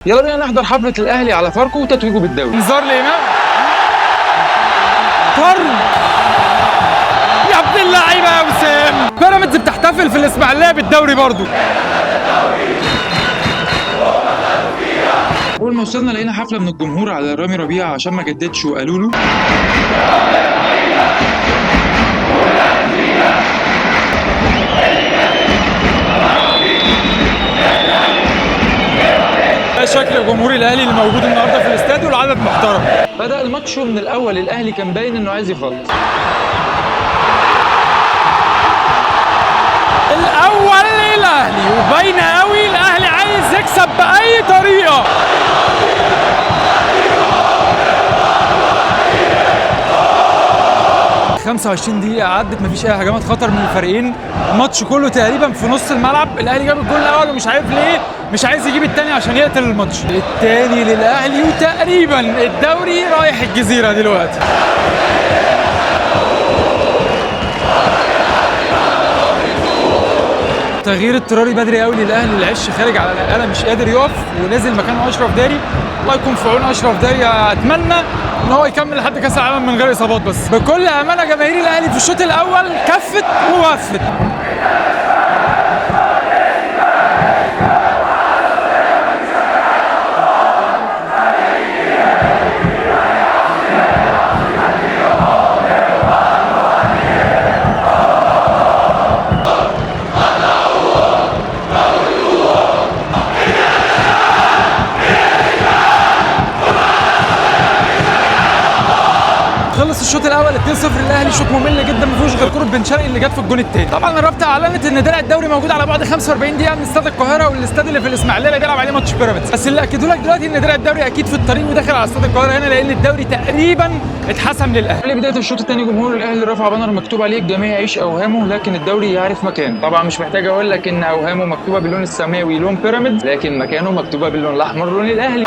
يلا بينا نحضر حفلة الاهلي على فاركو وتتويجه بالدوري. انذار لامام، طرد يا ابن اللعيبة يا وسام. بيراميدز بتحتفل في الاسماعيلية بالدوري برضو. اول ما وصلنا لقينا حفلة من الجمهور على رامي ربيعة عشان ما جددش، وقالوا له ده شكل جمهور الاهلي اللي موجود النهارده في الاستاد، والعدد محترم. بدأ الماتش ومن الاول الاهلي كان باين انه عايز يخلص. الاول للاهلي، وباينه قوي الاهلي عايز يكسب باي طريقه. 25 دقيقة عدت مفيش أي هجمات خطر من الفريقين، الماتش كله تقريبا في نص الملعب، الأهلي جاب الجول الأول ومش عارف ليه مش عايز يجيب التاني عشان يقتل الماتش. التاني للأهلي، وتقريبا الدوري رايح الجزيرة دلوقتي. تغيير اضطراري بدري قوي للاهلي، العش خارج على نقاله مش قادر يقف، ونزل مكانه اشرف داري. الله يكون في عون اشرف داري، اتمنى ان هو يكمل لحد كاس العالم من غير اصابات. بس بكل امانه جماهير الاهلي في الشوط الاول كفت ووفت. خلص الشوط الاول 2-0 للاهلي، شوط ممل جدا ما فيهوش غير كره بن شرقي اللي جت في الجون الثاني. طبعا الرابطة اعلنت ان درع الدوري موجود على بعد 45 دقيقة من استاد القاهرة، والاستاد اللي في الاسماعيلية اللي بيلعب عليه ماتش بيراميدز. بس اللي اكدوا لك دلوقتي ان درع الدوري اكيد في الطريق وداخل على استاد القاهرة هنا، لان الدوري تقريبا اتحسم للاهلي. قبل بداية الشوط الثاني جمهور الاهلي رفع banner مكتوب عليه الجميع يعيش اوهامه لكن الدوري يعرف مكانه. طبعا مش محتاج اقول لك ان اوهامه مكتوبة باللون السماوي لون بيراميدز، لكن مكانه مكتوبة باللون الاحمر لون الاهلي.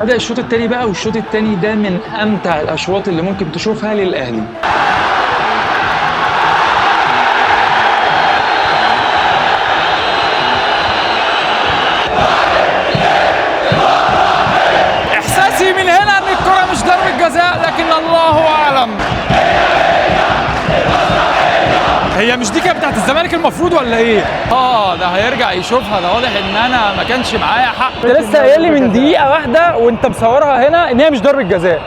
بدأ الشوط الثاني بقى، والشوط الثاني ده من امتع الاشواط اللي ممكن تشوفها للاهلي. احساسي من هنا ان الكره مش ضربه جزاء، لكن الله اعلم. هي مش دي كانت بتاعت الزمالك المفروض ولا ايه؟ ده هيرجع يشوفها، ده واضح ان انا ما كانش معايا حق. انت لسه قايل لي من دقيقة واحدة وانت مصورها هنا ان هي مش ضربة جزاء.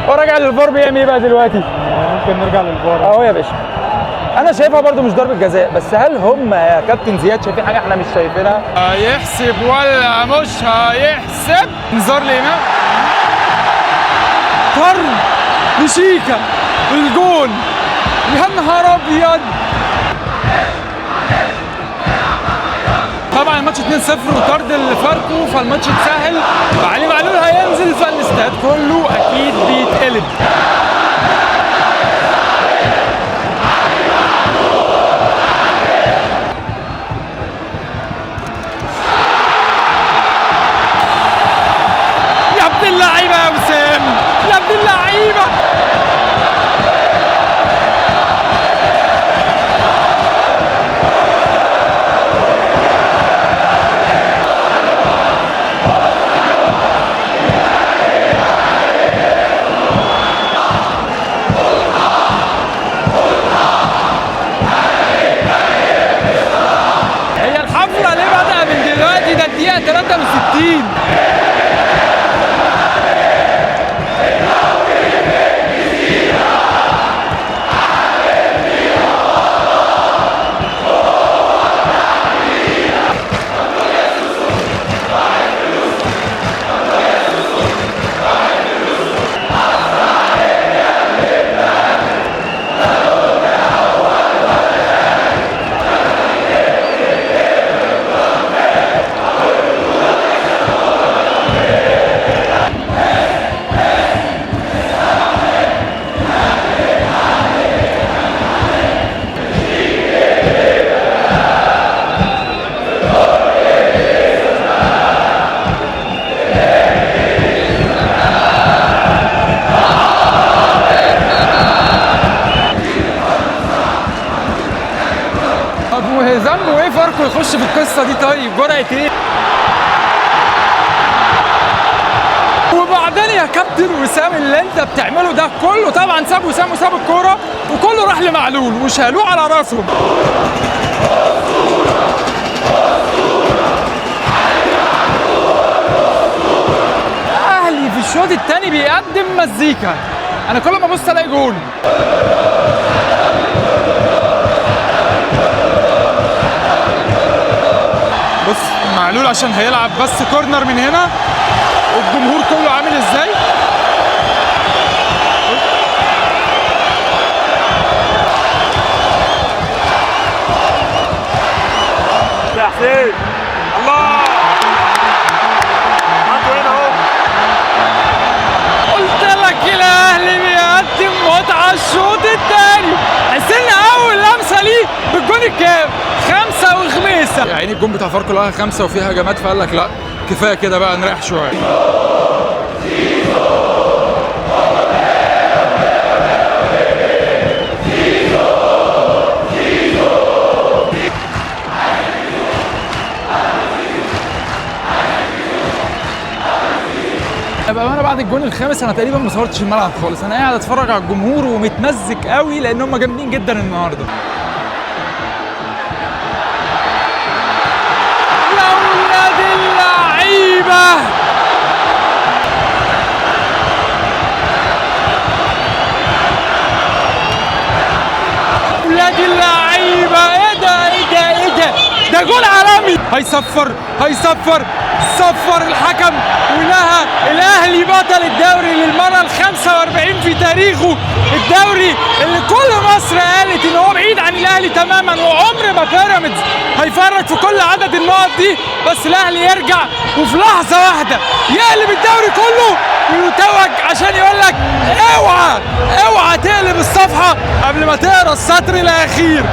هو راجع للفار بيعمل ايه بقى دلوقتي؟ ممكن نرجع للفار اهو يا باشا. انا شايفها برده مش ضربة جزاء، بس هل هم يا كابتن زياد شايفين حاجة احنا مش شايفينها؟ هيحسب ولا مش هيحسب؟ انذار لإمام، طرد لشيكا، الجون، يا نهار ابيض. طبعا الماتش 2-0 وطرد لفاركو، فالماتش اتسهل، وعلي معلول هينزل، فالاستاد كله اكيد بيتقلب. يا ابن اللعيبة يا وسام، يا ابن اللعيبة. هي الحفلة ليه بدأ من دلوقتي؟ ده الدقيقة 63. ايه فاركو يخش في القصة دي؟ طيب جرعة ايه؟ وبعدين يا كابتن وسام اللي انت بتعمله ده كله، طبعا ساب وسام وساب الكورة وكله راح لمعلول وشالوه على راسهم. الاهلي في الشوط الثاني بيقدم مزيكا، انا كل ما ابص الاقي جون. بص معلول عشان هيلعب بس corner من هنا، والجمهور كله عامل ازاي. يا حسين الله عنده هنا اهو. قلت لك الاهلي بيقدم متعه الشوط الثاني. حسين اول لمسه ليه بالجون الكام؟ 5 وخميسه. يعني الجون بتاع فاركو لقاها 5 وفيها هجمات، فقال لك لا كفاية كده بقى نريح شوية. بأمانة بعد الجون الخامس انا تقريبا ما صورتش الملعب خالص، انا قاعد اتفرج على الجمهور ومتمزج قوي لان هم جامدين جدا النهارده. يا ولاد اللعيبة، ولاد اللعيبة، ايه ده ايه ده ايه ده؟ ده جول عالمي. هيصفر هيصفر، صفر الحكم ولها الاهلي بطل الدوري للمرة ال 45 في تاريخه. الدوري اللي كل مصر قالت ان هو بعيد عن الاهلي تماما، وعمر ما بيراميدز هيفرط في كل عدد النقط دي، بس الاهلي يرجع وفي لحظة واحدة يقلب الدوري كله ويتوج عشان يقول لك اوعى اوعى تقلب الصفحة قبل ما تقرا السطر الاخير.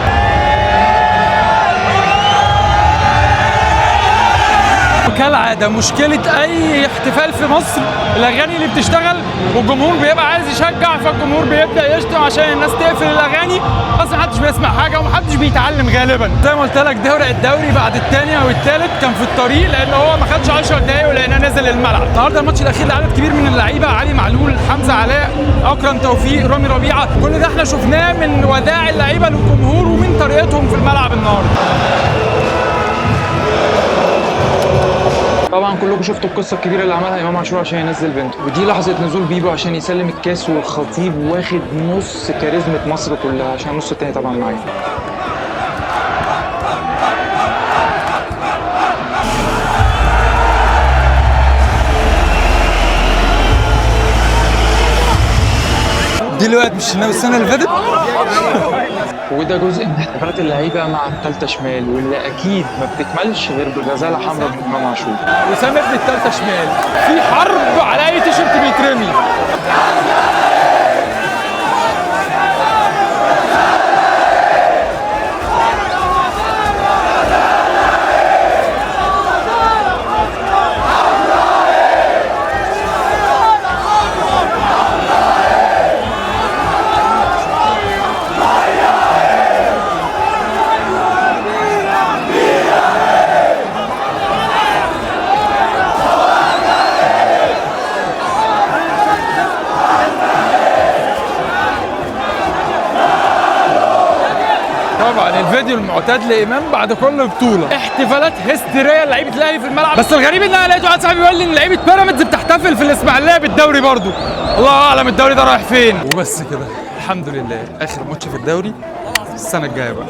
كالعادة مشكلة أي احتفال في مصر الأغاني اللي بتشتغل والجمهور بيبقى عايز يشجع، فالجمهور بيبدأ يشتم عشان الناس تقفل الأغاني، بس محدش بيسمع حاجة ومحدش بيتعلم غالبا. زي ما قلت لك دوري الدوري بعد الثاني أو الثالث كان في الطريق، لأن هو ما خدش 10 دقايق ولقيناه نزل الملعب. النهارده الماتش الأخير لعدد كبير من اللعيبة، علي معلول، حمزة علاء، أكرم توفيق، رامي ربيعة، كل ده احنا شفناه من وداع اللعيبة للجمهور ومن طريقتهم في الملعب النهارده. طبعا كلكم شفتوا القصة الكبيرة اللي عملها امام عاشور عشان ينزل بنته، ودي لحظة نزول بيبو عشان يسلم الكاس، والخطيب واخد نص كاريزما مصر كلها عشان النص التاني طبعا معايا. دي اللي وقعت مش الشناوي السنة اللي فاتت. وده جزء من احتفالات اللعيبة مع الثالثة شمال، واللي اكيد ما بتكملش غير بغزاله حمراء من امام عاشور. وسام ابن التالتة شمال، في حرب على اي تيشرت بيترمي. طبعا الفيديو المعتاد لامام بعد كل بطوله، احتفالات هستيريه لعيبة الاهلي في الملعب. بس الغريب ان انا لقيت واحد صاحبي بيقول لي ان لعيبة بيراميدز بتحتفل في الاسماعيلية بالدوري برضو. الله اعلم الدوري ده رايح فين. وبس كده الحمد لله، اخر ماتش في الدوري السنة الجاية بقى.